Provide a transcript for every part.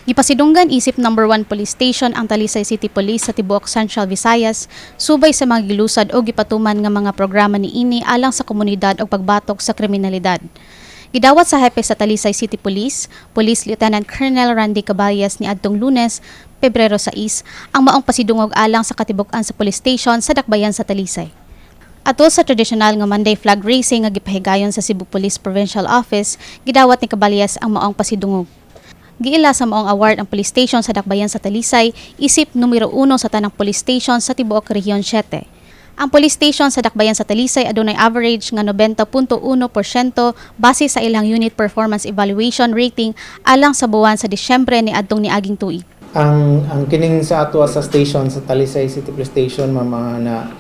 Gipasidunggan isip number 1 police station ang Talisay City Police sa tibuok Central Visayas subay sa mga gilusad o gipatuman nga mga programa niini alang sa komunidad og pagbatok sa kriminalidad. Gidawat sa hepe sa Talisay City Police, Police Lieutenant Colonel Randy Caballes ni adtong Lunes, Pebrero 6, ang maong pasidungog alang sa katibuk-an sa police station sa Dakbayan sa Talisay. Atol sa tradisyonal nga Monday flag raising nga gipahigayon sa Cebu Police Provincial Office, gidawat ni Caballes ang maong pasidungog. Giila sa maong award ang police station sa Dakbayan sa Talisay, isip numero 1 sa tanang police station sa tibuok Rehiyon 7. Ang police station sa Dakbayan sa Talisay adunay average nga 90.1% base sa ilang unit performance evaluation rating alang sa buwan sa Disyembre ni adtong niaging tuig. Ang kining sa ato sa station sa Talisay City Police Station, mga na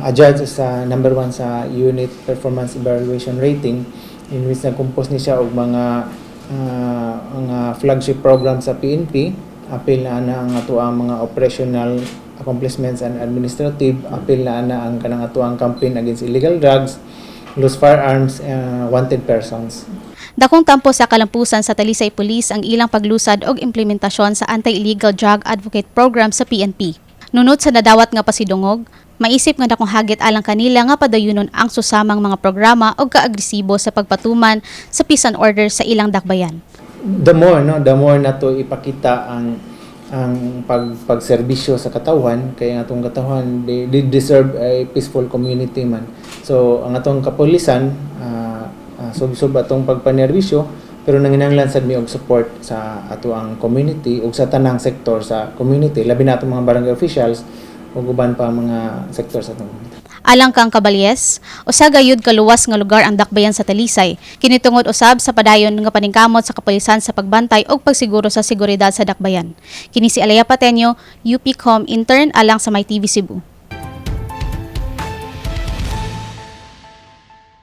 adjudge sa number one sa unit performance evaluation rating, in which nag-compose ni siya og mga flagship program sa PNP. Apil na ana ang ato ang mga operational accomplishments and administrative, apil na ana ang kanang ato ang campaign against illegal drugs, loose firearms, wanted persons. Dakong tampo sa kalampusan sa Talisay Police ang ilang paglusad og implementasyon sa Anti-Illegal Drug Advocate Program sa PNP. Nunot sa nadawat nga pasidungog, maisip nga dakong hagit alang kanila nga padayunon ang susamang mga programa og kaagresibo sa pagpatuman sa peace and order sa ilang dakbayan. The more, no, the more nato ipakita ang pagserbisyo sa katawhan, kay ang atong katawhan, they deserve a peaceful community man. So ang atong kapulisan, sub-sub atong pagpanerbisyo, pero nanginahanglan sad mi og support sa ato ang community ug sa tanang sektor sa community, labi na atong mga barangay officials ug uban pa mga sektor sa atong community. Alang kang Caballes, usa gayud kaluwas nga lugar ang Dakbayan sa Talisay. Kini tungod usab sa padayon nga paningkamot sa kapulisan sa pagbantay ug pagsiguro sa seguridad sa dakbayan. Kini si Alea Pateño, UPCOM intern alang sa My TV Cebu.